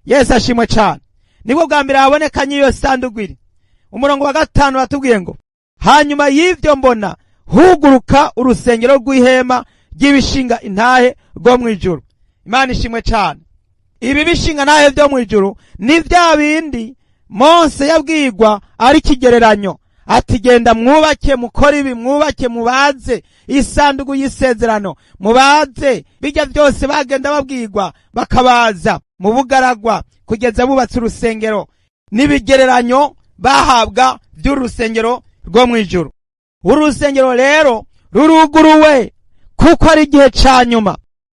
Yesu ashimwe cyane. Nibwo bwa mbere habonekanye iyo sanduku iri. Umurongo wa 5 watubwiye ngo hanyuma y'ivyo mbona huguruka urusengero rw'ihema ry'ibishinga intahe rwo mw'ijuru. Imana ishimwe cyane. Ibi bishinga ntahe byo mw'ijuru ni vya bindi Mose yabwirwa ari kigereranyo, ati genda mwubake, mukore ibi, mwubake, mubaze isanduku y'isezerano, mubaze bijya byose bagenda babwirwa, bakabaza mu bugaragwa kugeza bubatse urusengero n'ibigereranyo bahabwa by'urusengero rwo mw'ijuru. Uru rusengero rero ruruguruwe kuko ari igihe ca nyuma,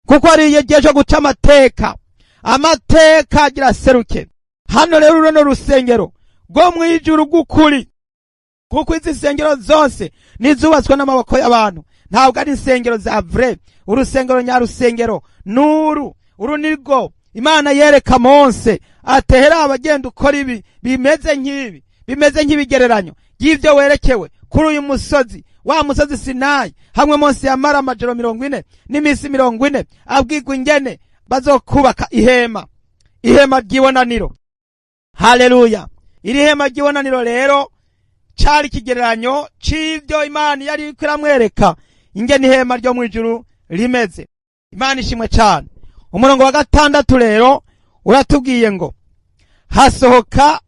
kuko ari igihe cyo guca amateka, amateka agira seruke. Hano rero runo rusengero rwo mw'ijuru rw'ukuri, kuko izi nsengero zose nizubatswe n'amaboko y'abantu, ntabwo ari insengero za vrai. Urusengero nyarusengero nuru uru nirwo Imana yereka Mose atehera abagenda ukora ibi bimeze nk'ibi, bimeze nk'ibigereranyo y'ibyo werekewe kuri uyu musozi, wa musozi Sinayi, hamwe Mose yamara amajoro 40 n'imisi 40 abwirwa ingene bazokubaka ihema, ihema ry'ibonaniro. Haleluya! Iri hema ry'ibonaniro rero cari ikigereranyo c'ivyo Imana yari iriko iramwereka ingene ihema ryo mw'ijuru rimeze. Imana ishimwe cane. Umurongo wa 6 rero uratubwiye ngo hasohoka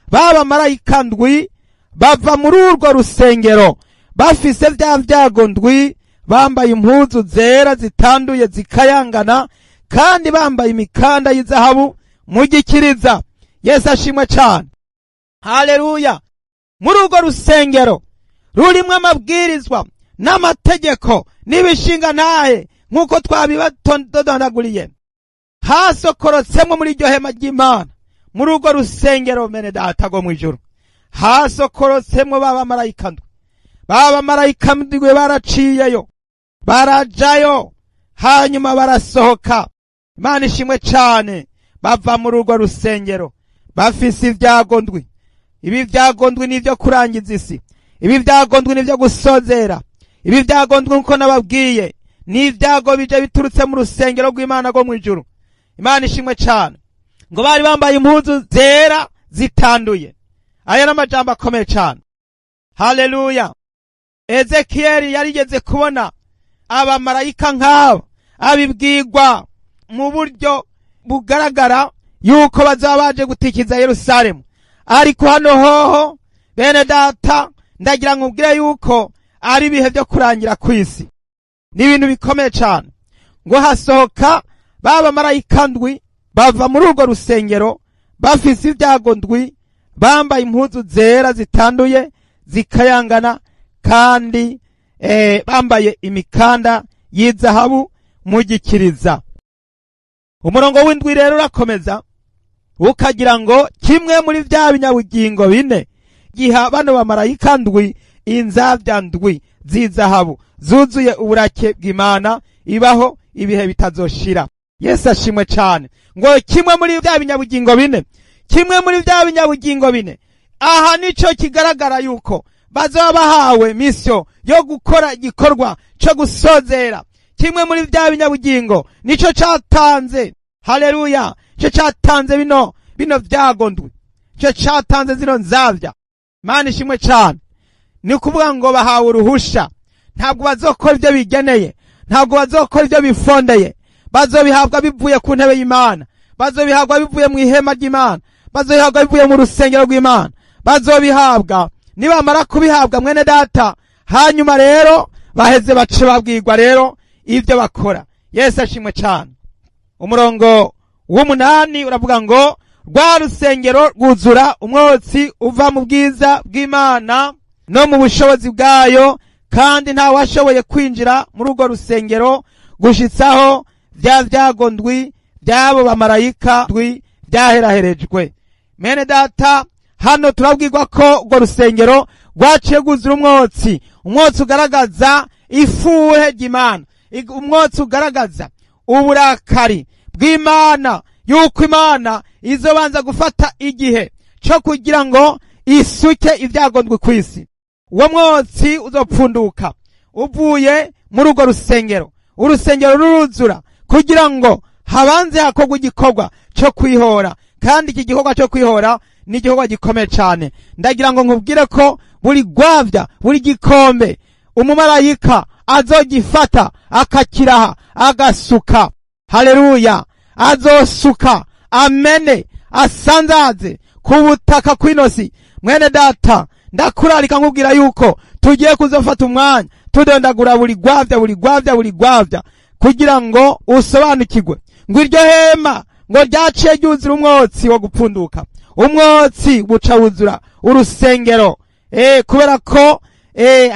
baba marayika ndwi bava muri urwo rusengero bafise vya vyago ndwi, bambaye impuzu zera zitanduye zikayangana, kandi bambaye imikanda y'izahabu mu gikiriza. Yesu ashimwe cane. Haleluya! Muri urwo rusengero rurimwo amabwirizwa n'amategeko n'ibishinga ntahe nk'uko twabibatondaguriye, hasokorotsemwo muri iryo hema ry'Imana, muri urwo rusengero mene data go mw'ijuru, hasokorotsemwo baba marayika ndwi. Baba marayika ndwi baraciyeyo. Barajayo, hanyuma barasohoka. Imana ishimwe cane. Bava muri urwo rusengero bafise ibyago ndwi. Ibi byago ndwi nivyo kurangiza isi, ibi byago ndwi nivyo gusozera. Ibi byago ndwi, nkuko nababwiye, ni ibyago bije biturutse mu rusengero rw'Imana rwo mw'ijuru. Imana ishimwe cane. Ngo bari bambaye impuzu zera zitanduye. Aya n'amajambo akomeye cane. Haleluya! Ezekiyeli yarigeze kubona abamarayika nk'abo, abibwirwa mu buryo bugaragara yuko bazaba baje gutikiza Yerusalemu. Ariko hano hoho, bene data, ndagira ngo ubwire yuko ari ibihe byo kurangira kw'isi. Ni ibintu bikomeye cane. Ngo hasohoka ba bamarayika ndwi, bava muri urwo rusengero bafise ibyago ndwi, bambaye impuzu zera zitanduye zikayangana, kandi bambaye imikanda y'izahabu mu gikiriza. Umurongo w'indwi rero urakomeza ukagira ngo kimwe muri bya binyabugingo bine giha bano bamarayika ndwi inzabya ndwi z'izahabu zuzuye uburake bw'Imana ibaho ibihe bitazoshira. Yesu ashimwe cane. Ngo kimwe muri bya binyabugingo bine, kimwe muri bya binyabugingo bine, aha nico kigaragara yuko bazoba bahawe misiyo yo gukora igikorwa co gusozera. Kimwe muri bya binyabugingo nico catanze, haleluya, nico catanze bino vyago ndwi, nico catanze zino nzavya. Mana ishimwe cane. Ni ukuvuga ngo bahawe uruhusha. Ntabwo bazokora ibyo bigeneye, ntabwo bazokora ibyo bifondeye. Bazobihabwa bivuye ku ntebe y'Imana, bazobihabwa bivuye mu ihema ry'Imana, bazobihabwa bivuye mu rusengero rw'Imana. Bazobihabwa. Nibamara kubihabwa, mwene data, hanyuma rero baheze bace babwirwa rero ibyo bakora. Yesu ashimwe cane. Umurongo w'umunani uravuga ngo rwa rusengero rwuzura umwotsi uva mu bwiza bw'Imana no mu bushobozi bwayo, kandi nta washoboye kwinjira muri urwo rusengero gushitsaho bya vyago ndwi by'abo bamarayika ndwi byaheraherejwe. Mene data, hano turabwirwa ko urwo rusengero rwaciye rwuzura umwotsi, umwotsi ugaragaza ifuhe ry'Imana, umwotsi ugaragaza uburakari bw'Imana, yuko Imana izobanza gufata igihe cyo kugira ngo isuke ibyago ndwi ku isi. Uwo mwotsi uzopfunduka uvuye muri urwo rusengero, urusengero ruruzura, kugira ngo habanze hakorwe igikorwa cyo kwihora. Kandi iki gikorwa cyo kwihora ni igikorwa gikomeye cyane. Ndagira ngo nkubwire ko buri gwavya, buri gikombe umumarayika azogifata akakiraha agasuka, haleluya, azosuka amene asanzaze ku butaka kw'inosi. Mwene data, ndakurarika nkubwira yuko tugiye kuzofata umwanya tudondagura buri gwavya, buri gwavya, buri gwavya, kugira ngo usobanukirwe. Ngo iryo hema ngo ryaciye ryuzura umwotsi wo gupfunduka, umwotsi buca wuzura urusengero, kubera ko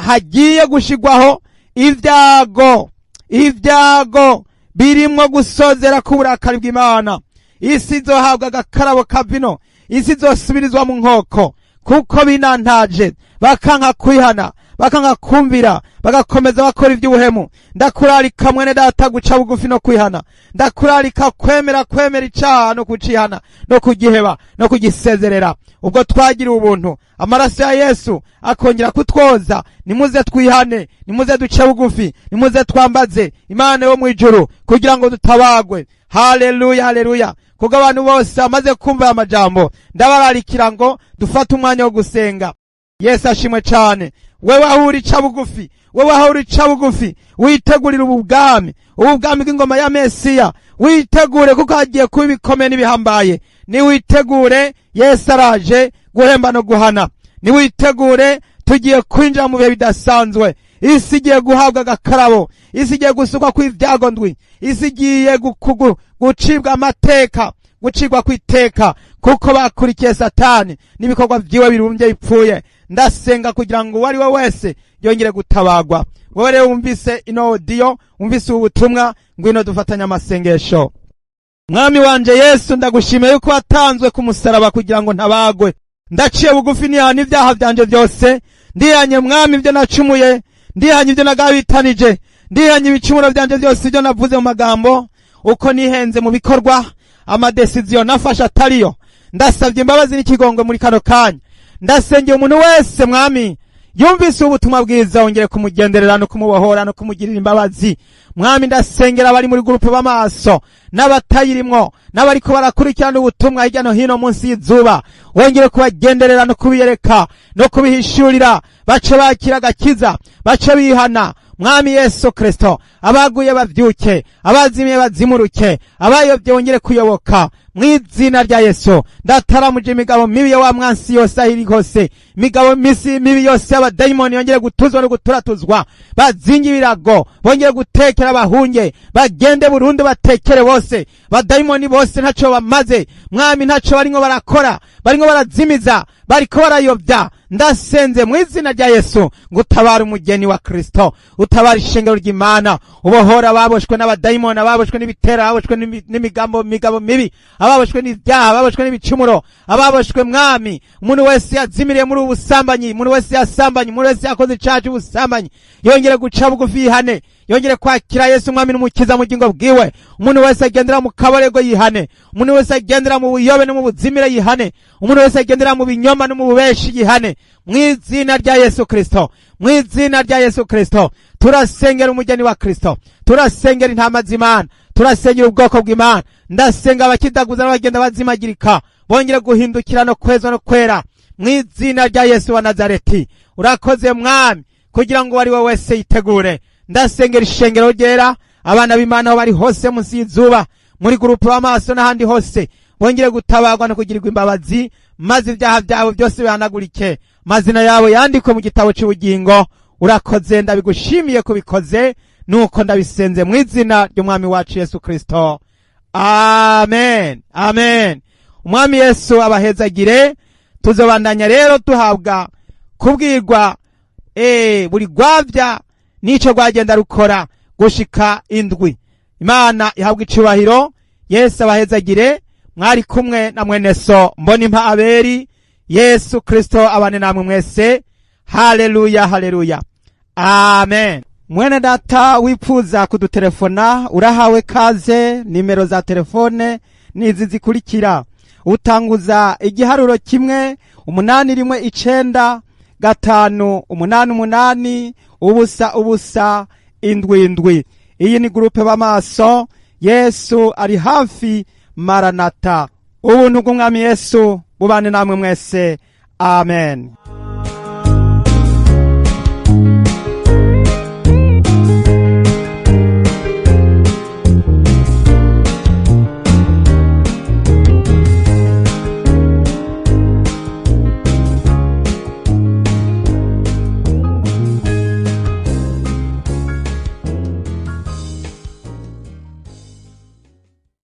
hagiye gushigwaho ibyago, ibyago birimwo gusozera k'uburakari bw'Imana. Isi izohabwa agakarabo ka vino, isi izosubirizwa mu nkoko, kuko binantaje bakanka kwihana, bakanka kumvira, bagakomeza bakora iby'ubuhemu. Ndakurarika, mwene data, guca bugufi no kwihana. Ndakurarika kwemera icaha no kucihana no kugiheba no kugisezerera. Ubwo twagiriwe ubuntu, amaraso ya Yesu akongera kutwoza, nimuze twihane, nimuze duce bugufi, nimuze twambaze Imana yo mu ijuru kugira ngo dutabagwe. Haleluya, haleluya! Kuko abantu bose bamaze kumva aya majambo, ndabararikira ngo dufate umwanya wo gusenga. Yesu ashimwe cane. Wewe aho uri, ca bugufi. Wewe aho uri, ca bugufi, witegurire ubu bwami, ubu bwami bw'ingoma ya Mesiya. Witegure, kuko hagiye kuba ibikomeye n'ibihambaye. Niwitegure, Yesu araje guhemba no guhana. Niwitegure, tugiye kwinjira mu bihe bidasanzwe. Isi igiye guhabwa agakarabo, isi igiye gusukwa kw'ibyago ndwi, isi igiye gucibwa amateka, gucibwa kw'iteka, kuko bakurikiye Satani n'ibikorwa vyiwe birumbye bipfuye. Ndasenga kugira ngo uwo ari we wese yongere gutabagwa. Wowe rero wumvise ino audio, wumvise ubu butumwa, ngwino dufatanye amasengesho. Mwami wanje Yesu, ndagushimiye yuko watanzwe ku musaraba kugira ngo ntabagwe. Ndaciye bugufi, nihana ibyaha byanje byose. Ndihanye, Mwami, ibyo nacumuye, ndihanye ibyo nagabitanije. Ndihanye ibicumuro byanje byose, ibyo navuze mu magambo, uko nihenze mu bikorwa, ama décisions nafashe atariyo. Ndasabye imbabazi n'ikigongwe muri kano kanya. Ndasengeye umuntu wese, Mwami, yumvise ubutumwa bwiza, wongere kumugenderera no kumubohora no kumugirira imbabazi. Mwami, ndasengera abari muri groupe b'amaso n'abatayirimwo n'abariko barakurikirana ubutumwa hirya no hino munsi y'izuba, wongere kubagenderera no kubiyereka no kubihishurira, bace bakira agakiza, bace bihana. Mwami Yesu Kristo, abaguye bavyuke, abazimiye bazimuruke, abayobye wongere kuyoboka mu izina rya Yesu. Ndataramuje imigabo mibi ya wa mwansi yose aho iri hose, imigabo misi mibi yose y'abadayimoni yongere gutuzwa no guturatuzwa, bazinge ibirago, bongere gutekera, bahunge, bagende burundu, batekere bose. Badayimoni bose ntaco bamaze, Mwami, ntaco barimwo barakora, barimwo barazimiza, bariko barayobya. Ndasenze mu izina rya Yesu ngo utabare umugeni wa Kristo, utabare ishengero ry'Imana, ubohora ababoshwe n'abadayimoni, ababoshwe n'ibitero, ababoshwe n'imigambo migabo mibi, ababoshwe n'ibyaha, ababoshwe n'ibicumuro, ababoshwe, Mwami. Umuntu wese yazimiriye muri ubu busambanyi, umuntu wese yasambanye, umuntu wese yakoze icaha c'ubusambanyi, yongere guca bugufi yihane, yongere kwakira Yesu Umwami n'Umukiza mu bugingo bwiwe. Umuntu wese agendera mu kaborego yihane, umuntu wese agendera mu buyobe no mu buzimire yihane, umuntu wese agendera mu binyoma no mu bubeshi yihane, mu izina rya Yesu Kristo, mu izina rya Yesu Kristo. Turasengera umugeni wa Kristo, turasengera intama z'Imana, turasengera ubwoko bw'Imana. Ndasenga abakidaguza n'abagenda bazimagirika bongere guhindukira no kwezwa no kwera mu izina rya Yesu wa Nazareti. Urakoze, Mwami, kugira ngo uwo ari we wese yitegure. Ndasengera ishengero ryera, abana b'Imana aho bari hose munsi y'izuba, muri groupe w'amaso n'ahandi hose, bongere gutabarwa no kugirirwa imbabazi, maze ibyaha byabo byose bihanagurike, mazina yabo yandikwe mu gitabo cy'ubugingo. Urakoze, ndabigushimiye kubikoze, nuko ndabisenze mu izina ry'Umwami wacu Yesu Kristo. Amen, amen. Umwami Yesu abahezagire. Tuzobandanya rero duhabwa kubwirwa buri rwabya n'ico rwagenda rukora gushika indwi. Imana ihabwa icubahiro. Yesu abahezagire. Mwari kumwe na mwene so Mbonimpa Aberi. Yesu Kristo abane namwe mwese. Haleluya, haleluya, amen. Mwene data wipfuza kudutelefona, urahawe kaze. Nimero za telefone nizi zikurikira: utanguza igiharuro 1 8 1 9 5 8 8 0 0 7 7. Iyi ni groupe b'amaso. Yesu ari hafi, maranata. Ubuntu bw'Umwami Yesu bubane namwe mwese. Amen.